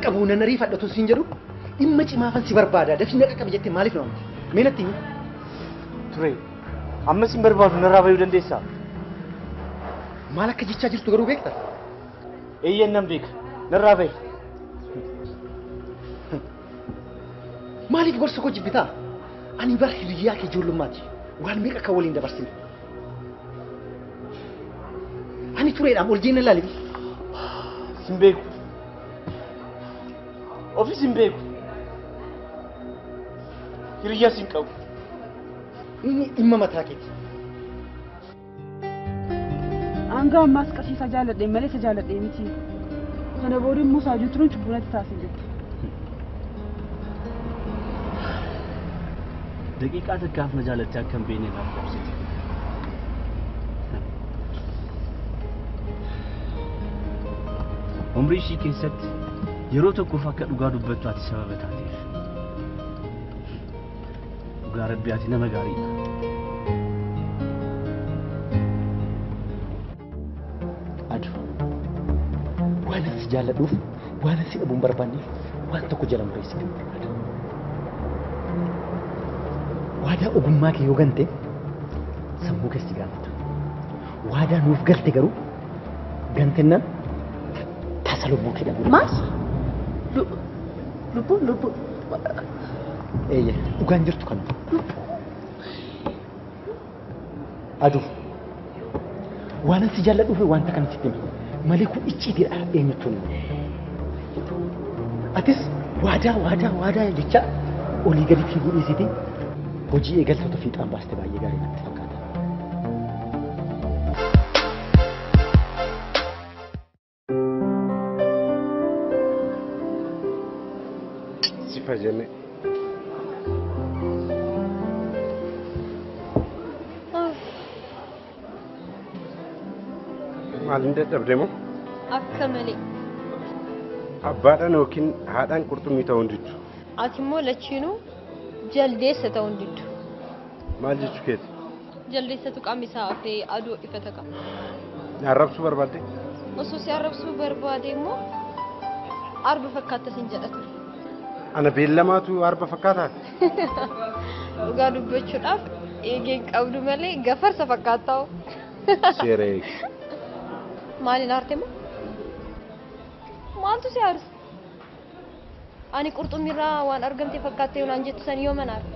qaqqabu nan ariifadhatu siin jedhu dhimma cimaafan si barbaada dafii na qaqqabi jettee maaliif na waamte? Mee natti himi. Ture ammas hin barbaadu narraa bayuu dandeessaa? Maal akka jechaa jirtu garuu beektaa? Eeyyeen nan beeka narraa bayi. Maaliif gorsa koo jibbitaa? Ani bar hiriyyaa kee ijoollummaati. Waan meeqa akka waliin dabarsine. Ani tureedhaam ol jeenna ilaali. Sin beeku. Ofis hin beeku. Hiriyyaas hin qabu. Inni dhimma mataa keeti. Hanga ammaas qarshii isaa jaalladhe malee isa jaalladhe miti. Kana booda immoo saajuu turuun cubbuu natti taasise jettu. Daqiiqaa takkaaf na jaalattee akka hin beekne naaf labsite. Umrii ishii keessatti yeroo tokkoof akka dhugaa dubbattu ati sababa taateef. Dhugaa Rabbii ati nama gaariidha. Adu waan ani si jaalladhuuf waan ani si dhabuu hin barbaanneef waan tokko jala muree si barbaada. Waadaa ogummaa kee yoo gante sammuu keessi gaafata. Waadaa nuuf galte garuu gantennaan tasa lubbuu kee dhabuu Maal? Lubbuu lubbuu. Eeyyee dhugaan jirtu kanuma. Aduu waan ani si jaalladhuuf wanta kana sitti hima malee kun icciitiidha eenyuttuu hin himu. Atis waadaa waadaa waadaa jecha olii gadi fiiguu dhiisiitii hojii eegaltoota fiixaan baaste baay'ee gaarii natti fakkaata. Sifa jenne. Maaliin dadhabde moo? Akka malee. Abbaadhaan yookiin haadhaan qurxummii ta'uu hin diddu. Ati immoo lachiinuu jaldeessa ta'uu hin diddu. Maal jechuu keeti? Jaldeessatu qaamni isaa hafee aduu ifata qaba. Na arrabsuu barbaadde? Osoo si arrabsuu barbaade immoo arba fakkaatta sin jedha ture. Ana beellamaatu arba fakkaataa? Dhugaa dubbachuudhaaf eegeen qabdu malee gafarsa fakkaattaa. Seera eegi. Maaliin aarte moo? Maaltu si aarsa? Ani qurxummiirraa waan argamte fakkaattee naan jettu san yoo mana aarte?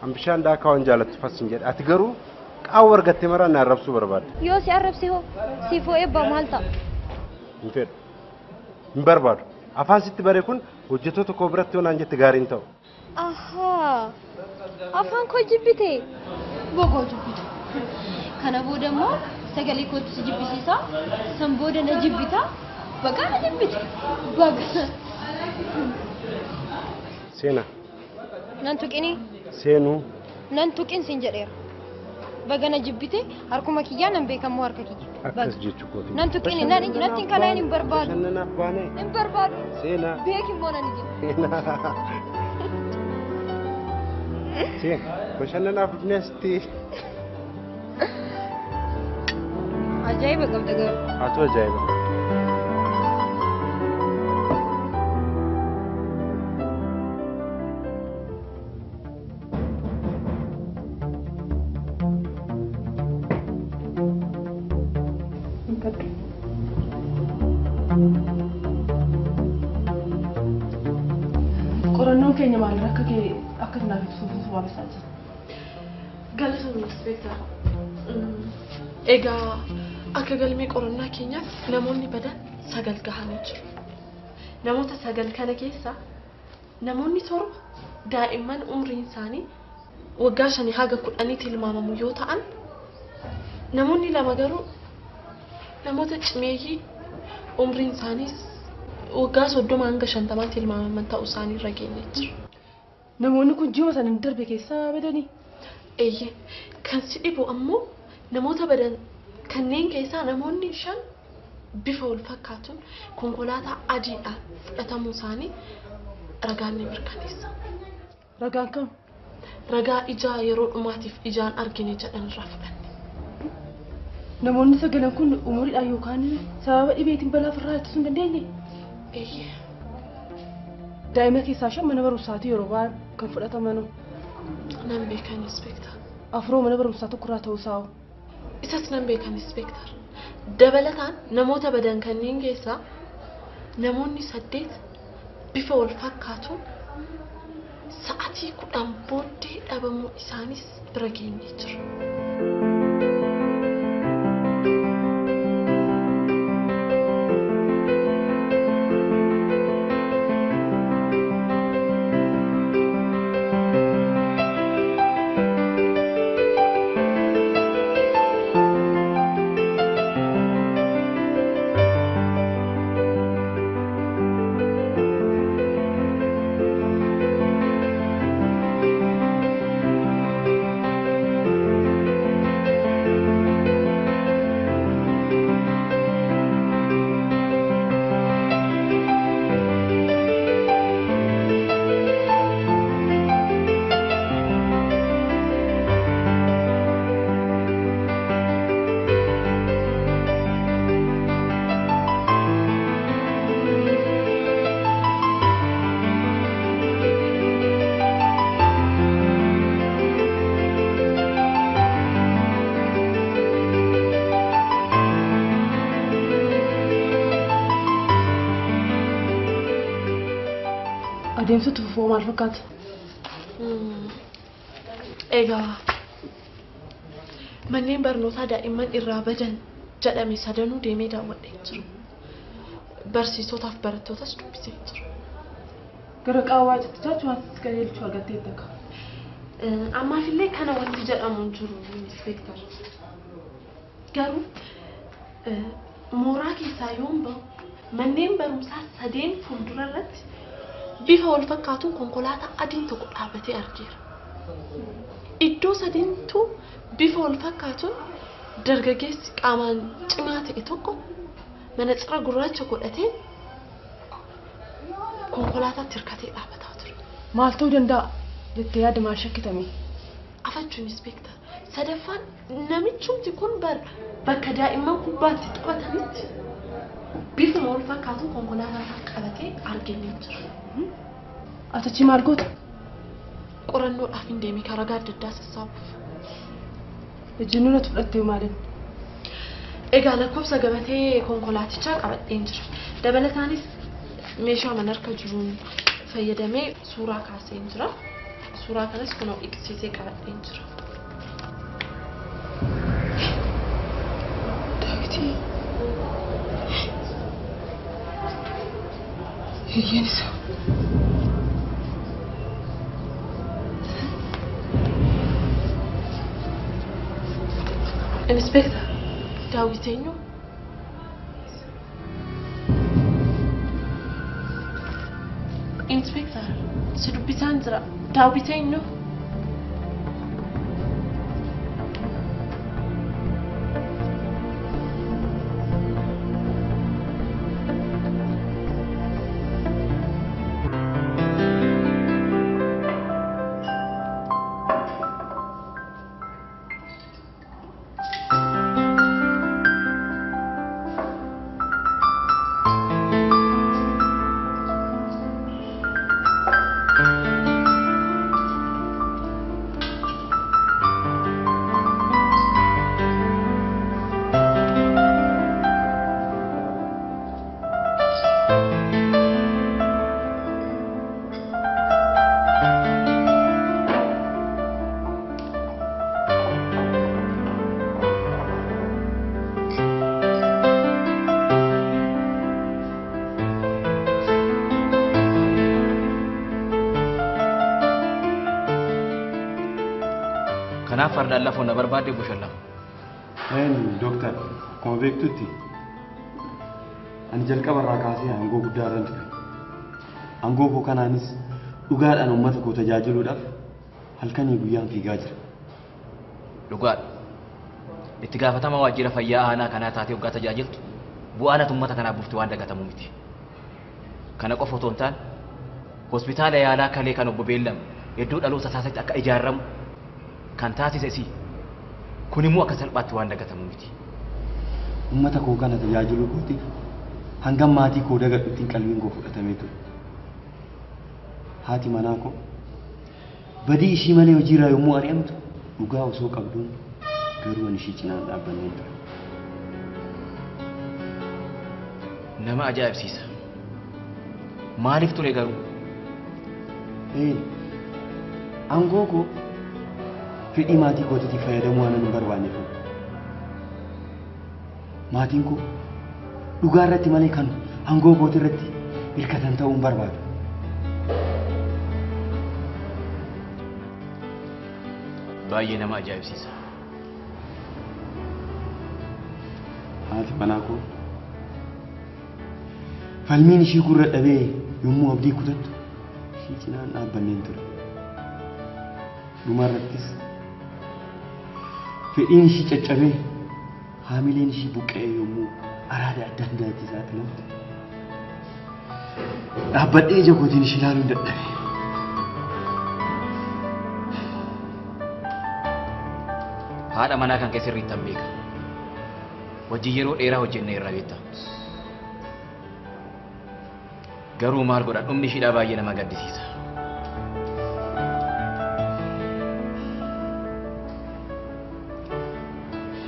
An bishaan daakaa waan jaalattu fas hin jedhe. Ati garuu qaawwa argatte maraa na arrabsuu barbaadde. Yoo si arrabse hoo siif hoo eebbaa maal ta'a? Hin fedhu. Hin barbaadu. Afaan sitti bare kun hojjettoota koo biratti yoo naan jette gaarii hin ta'u. Ahaa! Afaan koo jibbite. Bogoo jibbite. Kana booda immoo sagalee kootu si jibbisiisa. San booda na jibbita. Bagaa na jibbite. Baga. Seenaa. Nan tuqini. Seenuu. Nan tuqin sin jedheera. Baga na jibbite harkuma kiyyaa nan beekammoo harka kiyya. Akkas jechuu kooti. Nan tuqini nan natti hin kalaa'in hin barbaadu. Bashannanaaf baanee. Hin barbaadu. Seenaa. Beeki immoo nan ijji. Seenaa. Seen bashannanaaf dhufnee asitti. Ajaa'iba qabda garuu. Atu ajaa'iba. Qorannoon keenya maalirra akka ga'e akka naaf ibsuuf waamsaa jira. Galatoomii Inspector. Egaa akka galmee qorannaa keenyaatti namoonni badan 9 gahanii jiru. Namoota 9 kana keessa namoonni 7 daa'imman umriin isaanii waggaa 5 haga 10 tilmaamamu yoo ta'an namoonni 2 garuu namoota cimeeyyii umriin isaaniis waggaa 30 hanga 50 tilmaamaman ta'uu isaanii irra geenye jira. Namoonni kun ji'uma sana darbe keessaa badanii? Eeyyee, kan si dhibu ammoo namoota badan kanneen keessaa namoonni 5 bifa wal fakkaatuun konkolaataa adiidhaan fudhatamuu isaanii ragaan ni mirkaneessa. Ragaan kam? Ragaa ijaa yeroo dhumaatiif ijaan argine jedhan irraa fudhanne. Namoonni 9 kun umuriidhaan yookaan sababa dhibeetiin balaa ofirraa ittisuu hin dandeenye? Eeyyee. Daa'ima keessaa 5 mana barumsaatii yeroo ba'an kan fudhatamanoo? Nan beeka Inspektar. 4 mana barumsaa tokkorraa ta'uu isaa hoo? Isas nan beeka Inspektar. Dabalataan namoota badan kanneen keessaa namoonni 8 bifa wal fakkaatuun sa'atii 10 booddee dhabamuu isaanis bira geenyee jira. Adeemsa tufuu maal fakkaata? Egaa manneen barnootaa daa'imman irraa badan jedhame sadanuu deemee daawwadhee jiru. Barsiisotaaf barattootas dubbisee jiru. Gara qaawwaa cittichaa wanti qajeelchuu argattee takka. Ammaafillee kana wanti jedhamu hin jiru Inspektar. Garuu mooraa keessaa yoon bahu manneen barumsaa 3 fuuldura irratti bifa wal fakkaatuun konkolaataa adiin tokko dhaabbatee argeera. Iddoo sadiintu bifa wal fakkaatuun dargaggeessi qaamaan cimaa ta'e tokko manatsira gurraacha godhatee konkolaataatti hirkatee dhaabbataa ture. Maal ta'uu danda'a jettee yaada maal shakkitame? Afachuun Inspektar. Sadaffaan namichumti kun bakka daa'imman kubbaatti taphatanitti bifuma wal fakkaatuun konkolaataa isaa qabatee argamee jira. Ati maal goota? Qorannoodhaaf hin deemee karaa adda addaa sassaabuuf. Ejjennoo natti fudhattee maaliin? Egaa lakkoofsa gabatee konkolaatichaa qabadheen jira. Dabalataanis meeshaa mana harka jiruun fayyadamee suuraa kaaseen jira. Suuraa kanas kunoo dhiqsiisee qabadheen jira. Daawitii. Hiyyeen isaa. Inspektar, Daawit eenyu? Inspektar, si dubbisaan jira. Daawit eenyu? Kanaaf fardaan lafoo na barbaadde bushallamu. Een dooktar, akkuma beektutti ani jalqaba irraa kaasee aangoo guddaa irran ture. Aangoo koo kanaanis dhugaadhaan uummata koo tajaajiluudhaaf halkanii guyyaan fiigaa jira. Dhugaadha. Itti gaafatama waajjira fayyaa aanaa kanaa taatee hoggaa tajaajiltu bu'aan ati uummata kanaaf buufte waan dagatamu miti. Kana qofa otoo hin taane hospitaala yaalaa kalee kan obbo Beellam iddoo dhaloota isaatti akka ijaaramu kan taasise isii. Kun immoo akka salphaatti waan dagatamu miti. Uummata koo kana tajaajiluu kootiif Hangam maatii koo dagadhuttiin qalbiin koo fudhatamee ture. Haati manaa koo badii ishii malee hojiirraa yommuu ari'amtu dhugaa osoo qabduun garuu ani ishii cinaan dhaabbanneen ture. Nama ajaa'ibsiisa. Maaliif ture garuu? Aangoo koo fedhii maatii kootiitti fayyadamuu waan hin barbaanneef. Maatiin koo dhugaa irratti malee kan aangoo kootii irratti hirkatan ta'uu hin barbaadu. Baay'ee nama ajaa'ibsiisa. Haati manaa koo falmiin ishii gurra dhabee yommuu abdii kutattu ishii cinaan dhaabbanneen ture. Dhuma irrattis fedhiin ishii caccabee haamileen ishii buqqa'ee yommuu araada adda addaatti saaxilamte dhaabbadhee ija kootiin ishii ilaaluun dadhabe. Haadha manaa kan keessa irratti beeka. Hojii yeroo dheeraa hojjennee irraa beekta. Garuu maal godha dhumni ishiidhaa baay'ee nama gaddisiisa.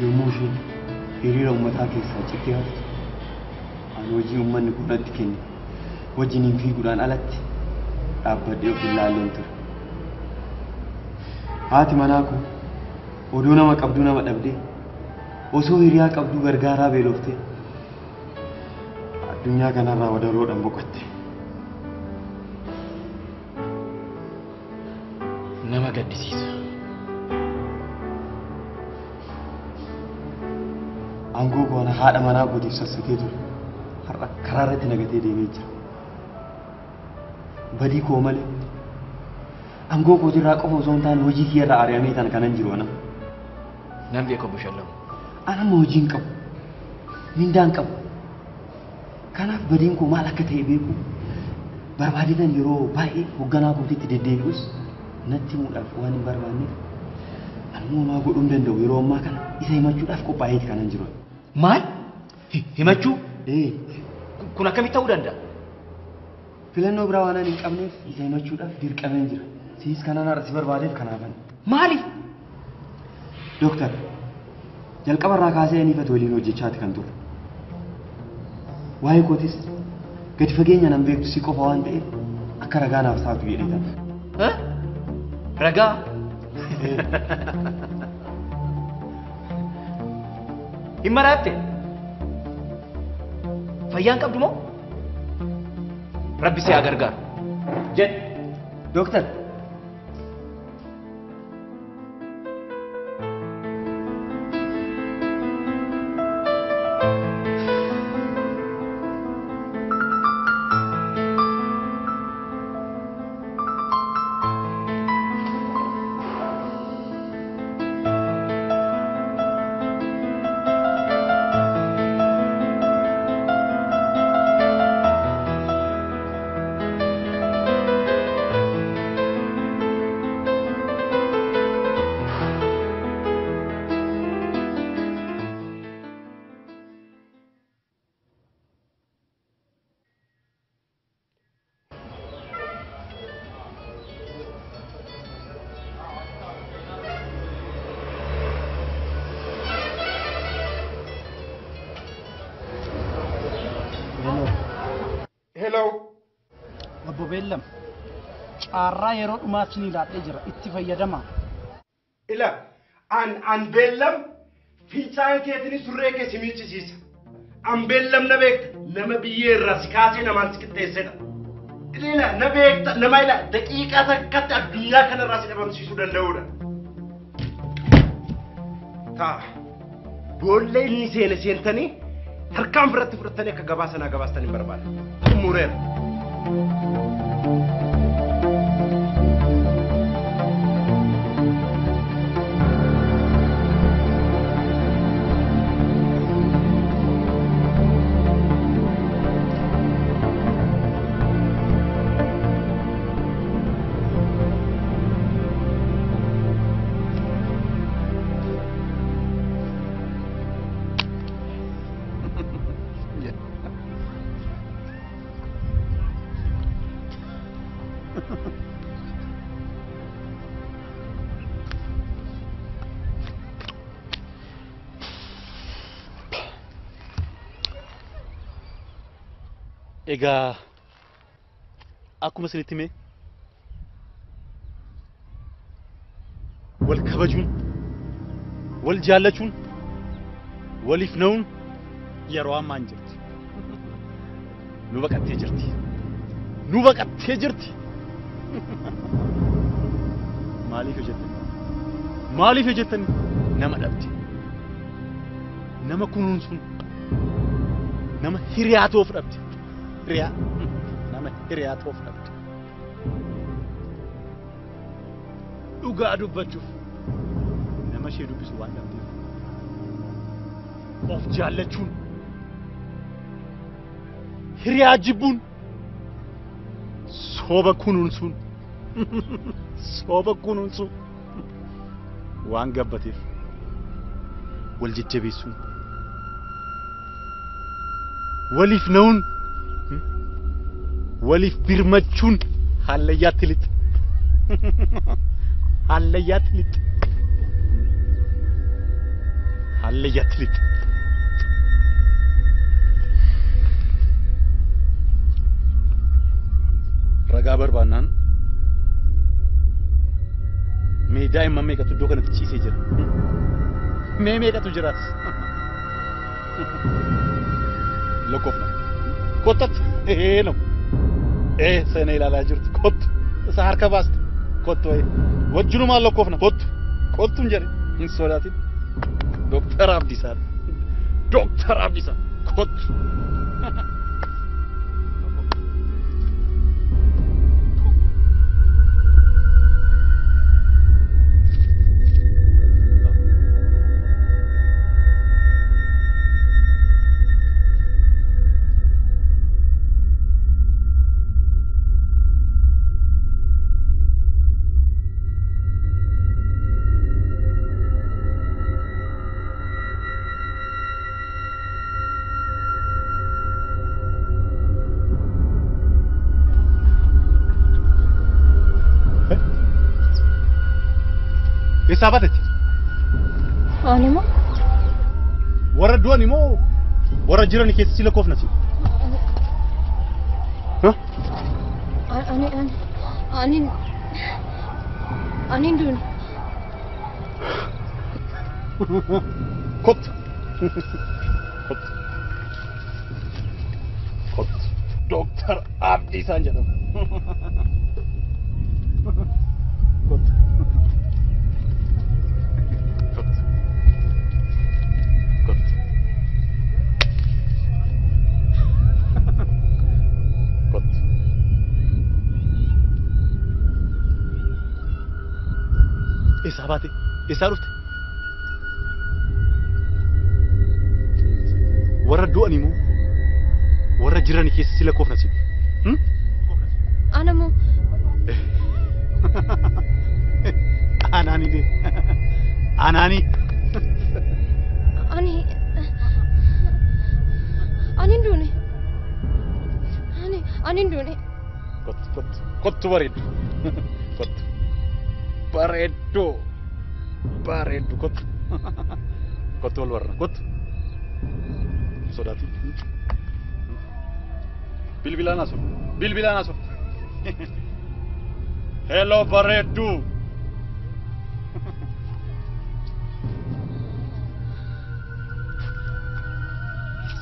Yommuu isheen hiriira uummataa keessaa cittee haftu ani hojii uummanni kun natti kenne wajjiniin fiiguudhaan alatti dhaabbadhee of ilaaleen ture. Haati manaa koo oduu nama qabduu nama dhabdee osoo hiriyaa qabduu gargaaraa beeloftee addunyaa kanarraa wadaroodhaan boqotte. Nama gaddisiisa. Aangoo koo haadha manaa kootiif sassatee ture. Har'a karaa irratti nagatee deemee jira. Badii koo malee aangoo kootirraa qofa osoo hin taane hojii kiyya irraa ari'amee tan kanan jiru ana. Nan beeka obbo Shallamu. Ani amma hojii hin qabu. Mindaa hin qabu. Kanaaf badiin koo maal akka ta'e beeku barbaadetan yeroo baay'ee hoogganaa kootiitti deddeebi'us natti himuudhaaf waan hin barbaanneef anuma maa godhuu hin danda'u yeroo ammaa kana isa himachuudhaaf qophaa'eeti kanan jiru. Maal? Himachuu? Kun akkamitti ta'uu danda'a? Filannoo biraa waan ani hin qabneef isa himachuudhaaf dirqameen jira. Siis kanan har'a si barbaadeef kanaafan. Maaliif? Dooktar, jalqabarraa kaasee ani ifatu waliin hojjechaati kan turre. Waa'ee kootis gadi fageenya nan beektu si qofa waan ta'eef akka ragaa naaf taatu jedhee ta'a. Ragaa? Hin maraatte? Fayyaan qabdu moo? Rabbi si haa gargaaru. Jedh. Dooktar. Hello. Obbo Beellam, carraa yeroo dhumaaf isin ilaallee jira. Itti fayyadamaa. Ila, an Beellam fincaan keetiin surree kee si miiccisiisa. An Beellam na beekta nama biyyee irraa si kaasee namaan si qixxeessedha. Ila na beekta nama ila daqiiqaa takkatti addunyaa kanarraa si dhabamsiisuu danda'udha. Taa boolla inni seene seentanii harkaan biratti fudhattanii akka gabaa sanaa gabaastan hin barbaada. Xumureera. Egaa akkuma isinitti hime wal kabajuun, wal jaallachuun, waliif na'uun yeroo ammaa hin jirti. Nu baqattee jirti. Nu baqattee jirti. Maaliif yoo jettan? Maaliif yoo jettan nama dhabde. Nama kunuunsuun, nama hiriyaa ta'uuf dhabde. Hiriyaa. Nama hiriyaa ta'uuf dhabde. Dhugaa dubbachuuf nama ishee dubbisu waan dhabdeef of jaallachuun, hiriyaa jibbuun, sooba kunuunsuun, sooba kunuunsuun waan gabbateef wal jajjabeessuun, waliif na'uun, waliif birmachuun hallayyaatti lixxe. Hallayyaatti lixxe. Hallayyaatti lixxe. Ragaa barbaannaan mee daa'imman meeqatu iddoo kanatti ciisee jira? Mee meeqatu jiraas? Lakkoofna. Kottatti. Ee seenaa ilaalaa jirtu. Kottu. Isa harka baastu. Kottu wayii. Wajjinumaan lakkoofna. Kottu. Kottu hin jedhe. Hin sodaatin. Dooktar Abdiisaa. Dooktar Abdiisaa. Kottu. Eessaa baatetti? Ani moo? Warra du'an immoo warra jiran keessa si lakkoofna si. Ani ani hin duune. Kottu. Kottu. Kottu. Dooktar Abdiisaan jedhama. Kottu. Kottu. Kottu. Kottu. Eessaa baate? Eessaa dhufte? Warra du'an immoo warra jiran keessa si lakkoofna si. Ana moo? Anaani bee. Anaani. Ani ani hin duune. Ani hin duune. Kottu kottu kottu bareeddu. Kottu. Bareeddu. Bareeddu kottu. Kottu wal warra kottu. Sodaatin. Bilbilaan asoo. Bilbilaan asoo. Hello bareeddu.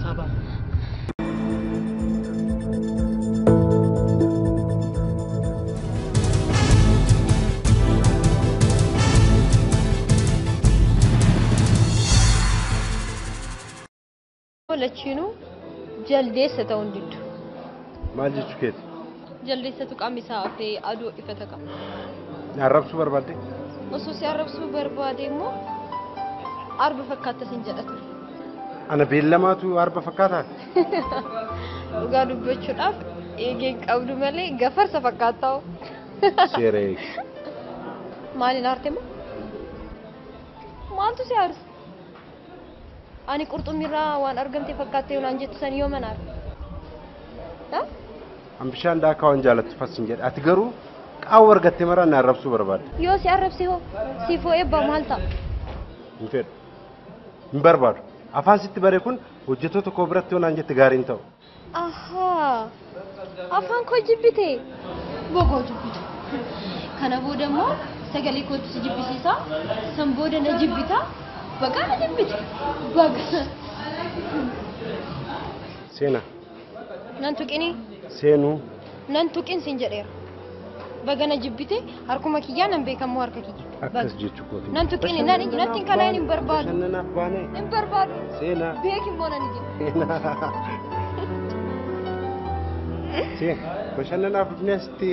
Saba. Lachiinuu jaldeessa ta'uu hin diddu. Maal jechuu keeti? Jaldeessatu qaamni isaa hafee aduu ifata qaba. Arrabsuu barbaadde? Osoo si arrabsuu barbaade immoo arba fakkaata sin jedha ture. Ana beellamaatu arba fakkaataa? Dhugaa dubbachuudhaaf eegeen qabdu malee gafarsa fakkaataa. Seera eegi. Maaliin aarte moo? Maaltu si aarsa? Ani qurxummiirraa waan argamte fakkaattee yoonaan jettu san yoo mana aarta? An bishaan daakaa waan jaalattu fassin jedhe. Ati garuu qaawwa argattee maraa na arrabsuu barbaadde. Yoo si arrabse hoo siif hoo eebbaa maal ta'a? Hin fedhu. Hin barbaadu. Afaan sitti bare kun hojjettoota koo biratti yoonaan jette gaarii hin ta'u. Ahaa. Afaan koo jibbite. Bogoo jibbite. Kana booda immoo sagalee kootu si jibbisiisa. San booda na jibbita. Baga na jibbite. Baga. Seenaa. Nan tuqini. Seenuu. Nan tuqin siin jedheera. Baga na jibbite harkuma kiyyaa nan beekamu harka kiyya. Akkas jechuu kooti. Nan tuqini nan natti hin kalaa'in hin barbaadu. Bashannanaaf baanee. Hin barbaadu. Seenaa. Beeki immoo nan ijji. Seenaa. Seenaa. Bashannanaaf dhufnee asitti.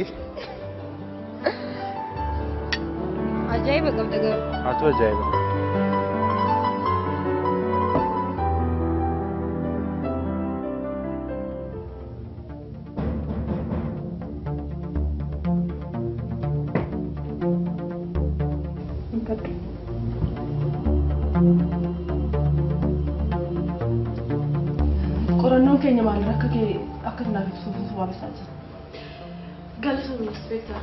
Ajaa'iba qabda garuu. Atu ajaa'iba. Qorannoon keenya maalirra akka ga'e akka naaf ibsuuf waamsisaa jira. Galatoomii Inspektar.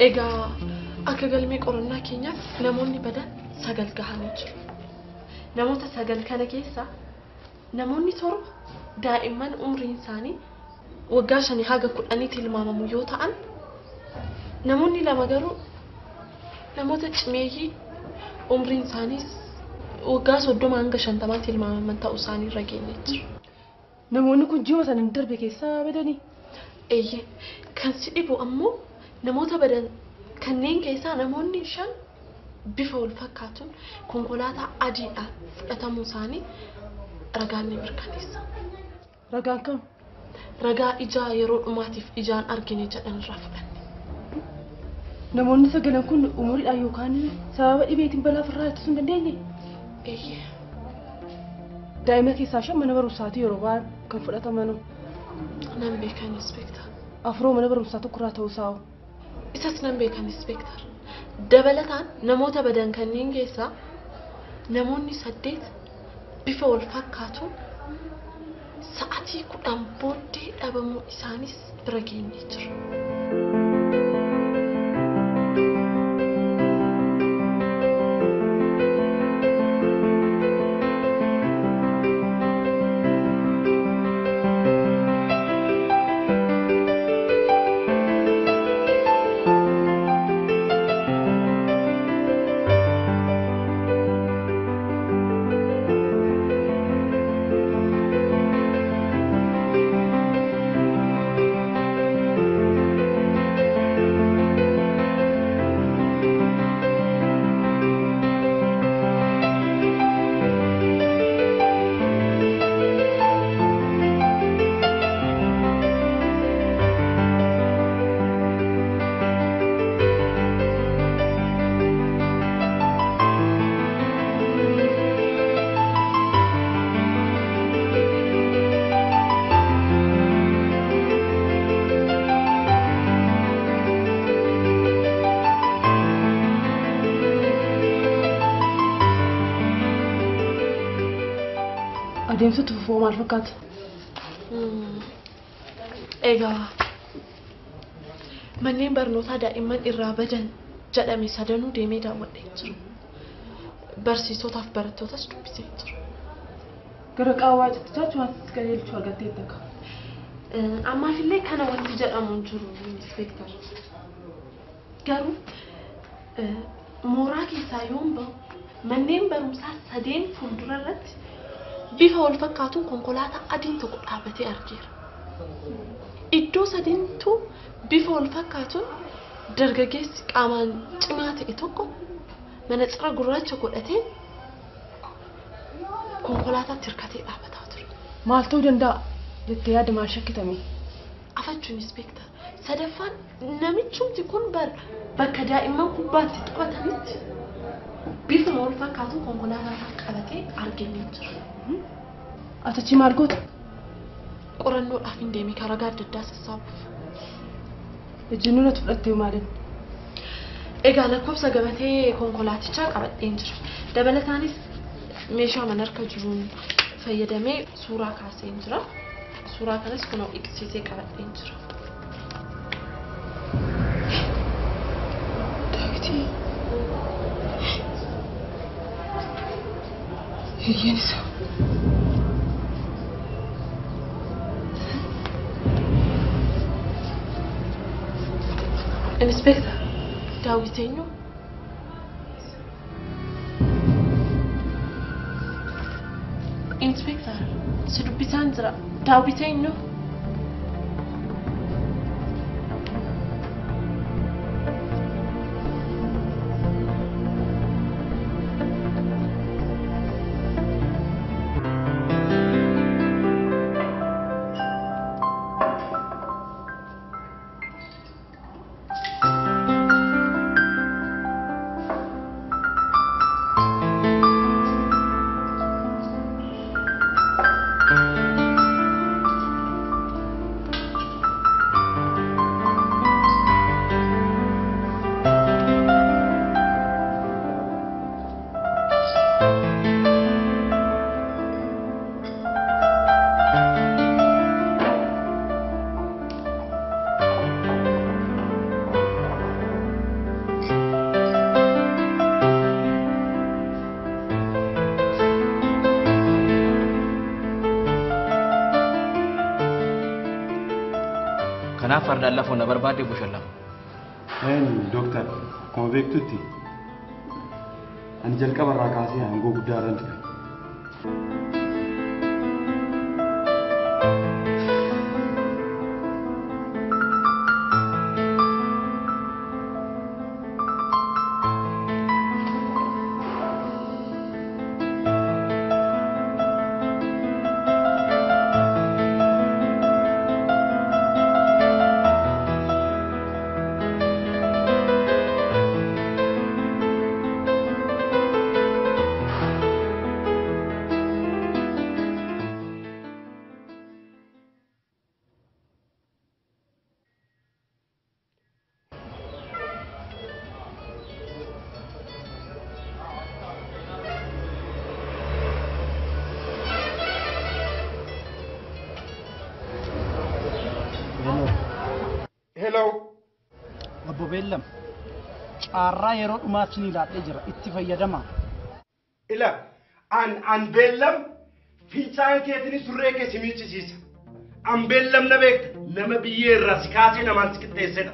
Egaa akka galmee qorannaa keenyaatti namoonni badan 9 gahanii jiru. Namoota 9 kana keessaa namoonni 7 daa'imman umriin isaanii waggaa 5 haga 10 tilmaamamu yoo ta'an namoonni 2 garuu namoota cimeeyyii umriin isaaniis waggaa 30 hanga 50 tilmaamaman ta'uu isaanii irra geenye jira. Namoonni kun ji'a sana darbe keessaa badanii? Eeyyee, kan si dhibu ammoo namoota badan kanneen keessaa namoonni 5 bifa wal fakkaatuun konkolaataa adiidhaan fudhatamuu isaanii ragaan ni mirkaneessa. Ragaan kam? Ragaa ijaa yeroo dhumaatiif ijaan argine jedhan irraa fudhanne. Namoonni 9 kun umuriidhaan yookaan sababa dhibeetiin balaa ofirraa ittisuu hin dandeenye? Eeyyee. Daa'ima keessaa 5 mana barumsaatii yeroo ba'an kan fudhatamanu. Nan beekan Inspektar. 4 mana barumsaa tokkorraa ta'uu isaa. Isas nan beekan Inspektar. Dabalataan namoota badan kanneen keessaa namoonni 8 bifa wal fakkaatuun sa'atii 10 booddee dhabamuu isaanis bira geenye jira. Adeemsa tufuu maal fakkaata? Egaa manneen barnootaa daa'imman irraa badan jedhame sadanuu deemee daawwadhee jiru. Barsiisotaaf barattootas dubbisee jiru. Gara qaawwaa citichaa wanti qajeelchuu argattee takka. Ammaafillee kana wanti jedhamu hin jiru Inspektar. Garuu mooraa keessaa yoon bahu manneen barumsaa 3 fuuldura irratti bifa wal fakkaatuun konkolaataa adiin tokko dhaabbatee argeera. Iddoo sadiintu bifa wal fakkaatuun dargaggeessi qaamaan cimaa ta'e tokko manatsira gurraacha godhatee konkolaataatti hirkatee dhaabbataa ture. Maal ta'uu danda'a jettee yaada maal shakkitame? Afachuun Inspektar. Sadaffaan namichumti kun bakka daa'imman kubbaatti taphatanitti bifuma wal fakkaatuun konkolaataa isaa qabatee argamee jira. Ati maal goota? Qorannoodhaaf hin deemee karaa adda addaa sassaabuuf. Ejjennoo natti fudhattee maaliin? Egaa lakkoofsa gabatee konkolaatichaa qabadheen jira. Dabalataanis meeshaa mana harka jiruun fayyadamee suuraa kaaseen jira. Suuraa kanas kunoo dhiqsiisee qabadheen jira. Daawitii. Eeyyeen isa. Inspector, Daawit eenyu? Inspector, si dubbisaan jira. Daawit eenyu? Kanaaf fardaan lafoo na barbaadde bushallama. Dooktar, akkuma beektutti ani jalqaba irraa kaasee aangoo guddaa irra ture. Hello. Obbo Beellam, carraa yeroo dhumaaf isinii laadhee jira. Itti fayyadamaa. Ila an beellam fincaan keetiin surree kee si miiccisiisa. An beellam na beekta nama biyyee irraa si kaasee namaan si qixxeessedha.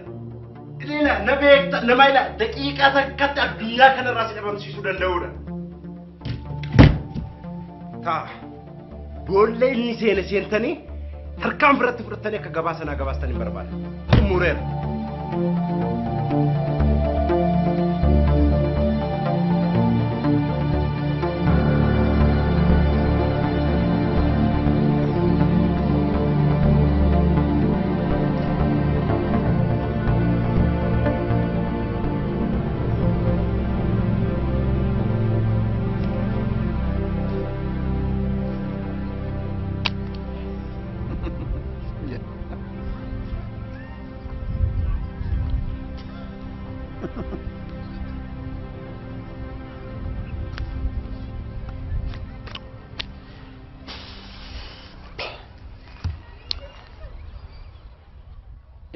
Ila na beekta nama ila daqiiqaa takkatti addunyaa kanarraa si dhabamsiisuu danda'udha. Taa boollee inni seene seentanii tarkaan biratti fudhattanii akka gabaa sanaa gabaastan hin barbaada. Xumureera.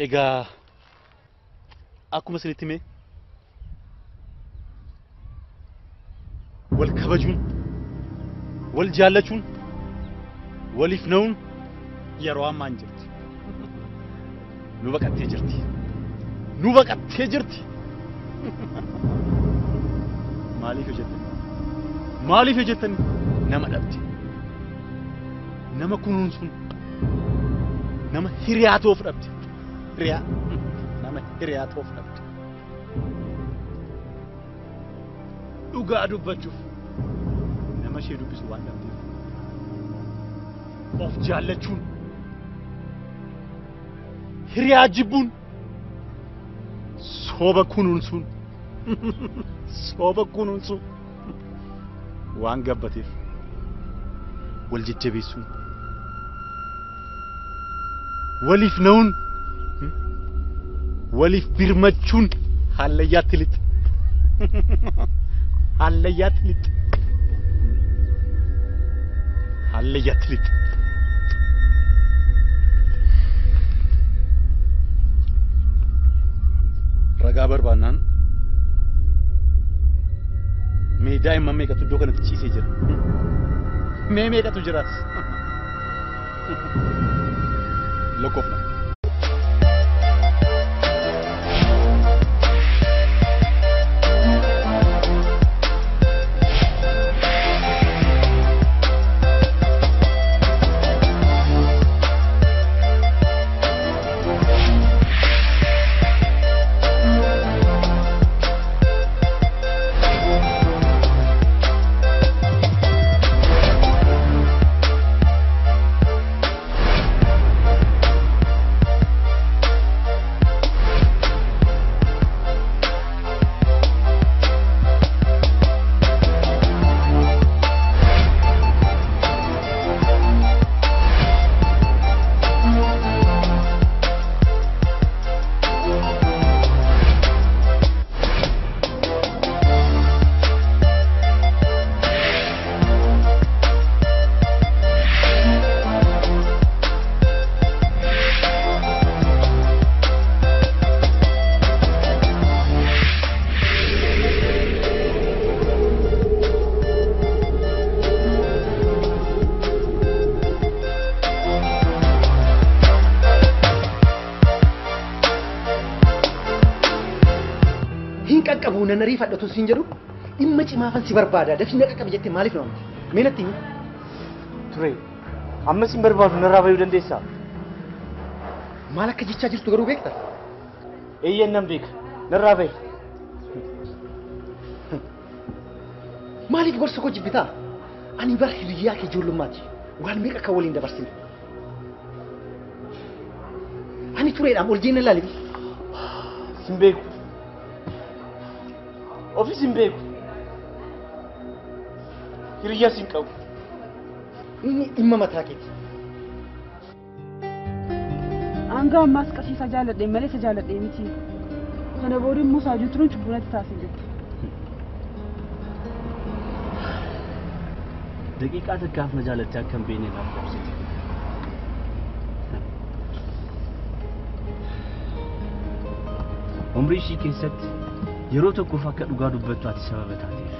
Egaa akkuma isinitti hime wal kabajuun, wal jaallachuun, waliif na'uun yeroo ammaa hin jirti. Nu baqattee jirti. Nu baqattee jirti. Maaliif jettan? Maaliif jettan nama dhabde? Nama kunuunsuun, nama hiriyaa ta'uuf dhabde. Hiriyaa, nama hiriyaa ta'uuf dhabde. Dhugaa dubbachuuf nama ishee dubbisu waan dhabdeef of jaallachuun, hiriyaa jibbuun, sooba kunuunsuun, sooba kunuunsuun waan gabbateef wal jajjabeessuun, waliif na'uun, waliif birmachuun hallayyaatti lixxe. Hallayyaatti lixxe. Hallayyaatti lixxe. Ragaa barbaannaan mee daa'imman meeqatu iddoo kanatti ciisee jira? Mee meeqatu jiraas? Lakkoofna. qabu nan ariifadha tun siin jedhu dhimma cimaafan si barbaada dafii na qaqqabi jettee maaliif na waamte? Mee natti himi. Ture amma sin barbaadu narraa bayuu dandeessaa? Maal akka jechaa jirtu garuu beektaa? Eeyyeen nan beeka. Narraa bayi. Maaliif gorsa koo jibbitaa? Ani bar hiriyyaa kee ijoollummaati. Waan meeqa akka waliin dabarsine. Ani tureedhaam ol jeen ilaali. Sin beeku. Ofis hin beeku. Hiriyyaa sin qabu. Inni dhimma mataa keeti. Hanga ammaas qasiisa jaalladhe malee isa jaalladhe miti. Kana booda immoo saajuu turuun cubbuu natti taasise jirti. Daqiiqaa takkaaf na jaalattee akka hin beekne naaf labsite. Umrii ishii keessatti yeroo tokkoof akka dhugaa dubbattu ati sababa taateef.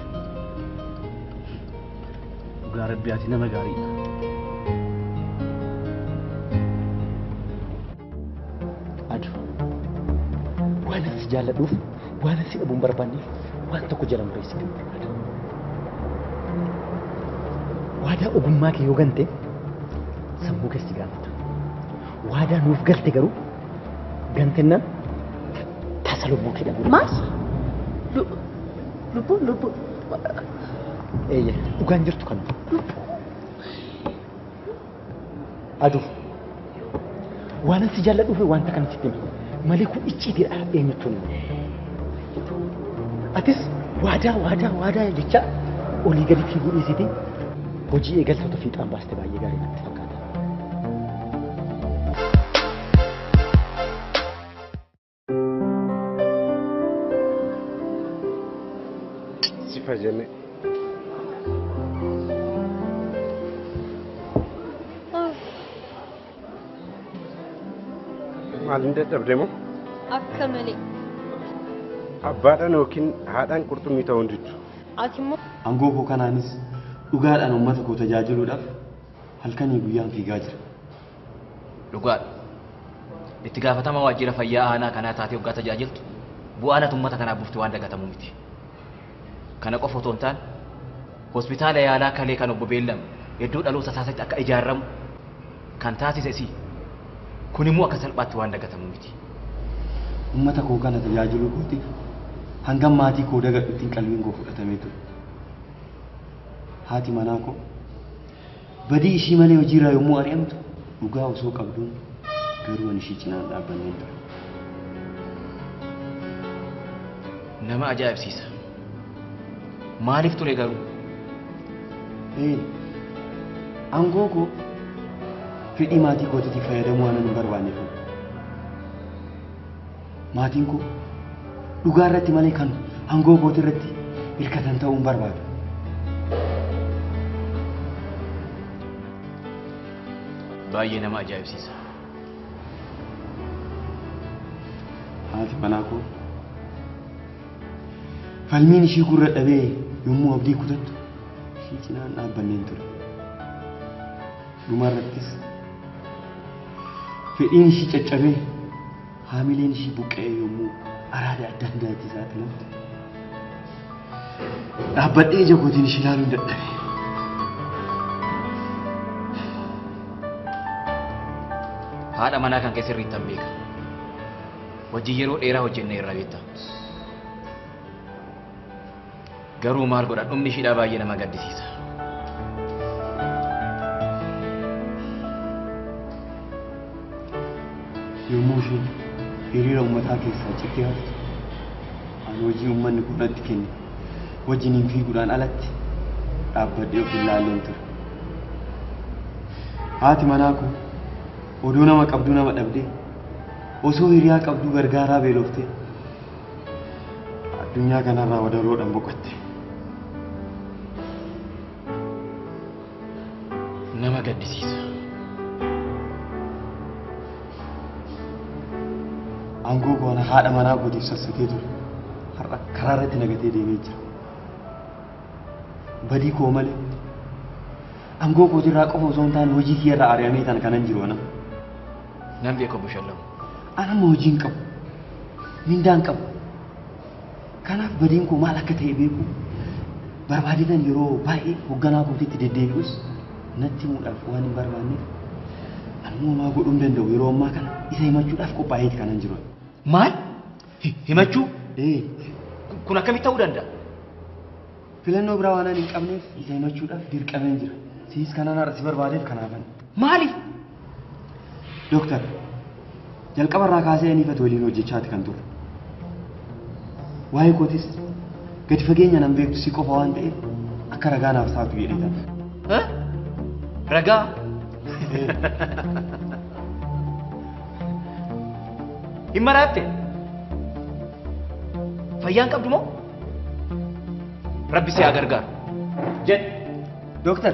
Dhugaa Rabbii ati nama gaariidha. Adu waan ani si jaalladhuuf waan ani si dhabuu hin barbaanneef waan tokko jala muree si barbaada. Waadaa ogummaa kee yoo gante sammuu kee si gaafata. Waadaa nuuf galte garuu gantennaan tasa lubbuu kee dhabuu Maal? Lubbuu lubbuu. Eeyyee dhugaan jirtu kanuma. Aduu waan ani si jaalladhuuf wanta kana sitti hime malee kun icciitiidha eenyuttuu hin himu. Atis waadaa waadaa waadaa jecha olii gadi fiiguu dhiisiti hojii eegaltoota fiixaan baaste baay'ee gaarii natti fakkaata. Sifa jenne. Maaliin dadhabde moo? Akka malee. Abbaadhaan yookiin haadhaan qurxummii ta'uu hin diddu. Ati immoo Aangoo koo kanaanis dhugaadhaan uummata koo tajaajiluudhaaf halkanii guyyaan fiigaa jira. Dhugaadha. Itti gaafatama waajjira fayyaa aanaa kanaa taatee hoggaa tajaajiltu bu'aan ati uummata kanaaf buufte waan dagatamu miti. Kana qofa otoo hin taane hospitaala yaalaa kalee kan obbo Beellam iddoo dhaloota isaatti akka ijaaramu kan taasise si. Kun immoo akka salphaatti waan dagatamu miti. Uummata koo kana tajaajiluu kootiif hangam maatii koo dagadhutti qalbiin koo fudhatamee ture. Haati manaa koo badii ishii malee hojiirraa yommuu ari'amtu dhugaa osoo qabduun garuu ani ishii cinaan dhaabbanneen ture. Nama ajaa'ibsiisa. Maaliif ture garuu? Aangoo koo fedhii maatii kootiitti fayyadamuu waan hin barbaanneef. Maatiin koo dhugaa irratti malee kan aangoo kootii irratti hirkatan ta'uu hin barbaadu. Baay'ee nama ajaa'ibsiisa. Haati manaa koo falmiin ishii gurra dhabee yommuu abdii kutattu ishii cinaan dhaabbanneen ture. Dhumarrattis fedhiin ishii caccabee haamileen ishii buqqa'ee yommuu araada adda addaatti saaxilamte dhaabbadhee ija kootiin ishii ilaaluun dadhabe. Haadha manaa kan kee sirriitti beeka. Hojii yeroo dheeraa hojjennee irra beekta. Garuu maal godha dhumni ishiidhaa baay'ee nama gaddisiisa. Yommuu isheen hiriira uummataa keessaa cittee haftu ani hojii uummanni kun natti kenne wajjiniin fiiguudhaan alatti dhaabbadhee of ilaaleen ture. Haati manaa koo oduu nama qabduu nama dhabdee osoo hiriyaa qabduu gargaaraa beeloftee addunyaa kanarraa wadaroodhaan boqotte. Nama gaddisiisa. Aangoo koo ana haadha manaa kootiif sassatee ture. Har'a karaa irratti nagatee deemee jira. Badii koo malee aangoo kootirraa qofa osoo hin taane hojii kiyya irraa ari'amee tan kanan jiru ana. Nan beeku obbo Shallamu. Ana amma hojii hin qabu. Mindaa hin qabu. Kanaaf badiin koo maal akka ta'e beeku barbaadetan yeroo baay'ee hoogganaa kootiitti deddeebi'us natti himuudhaaf waan hin barbaanneef anuma maa godhuu hin danda'u yeroo ammaa kana isa himachuudhaaf qophaa'eeti kanan jiru. Maal? Himachuu? Ee. Kun akkamitti ta'uu danda'a? Filannoo biraa waan ani hin qabneef isa himachuudhaaf dirqameen jira. Siis kanan har'a si barbaadeef kanaafan. Maaliif? Dooktar, jalqabarraa kaasee ani ifatu waliin hojjechaati kan turre. Waa'ee kootis gadi fageenya nan beektu si qofa waan ta'eef akka ragaa naaf taatu jedhee ta'a. Ragaa? Hin maraatte? Fayyaan qabdu moo? Rabbi si haa gargaaru. Jedh. Dooktar,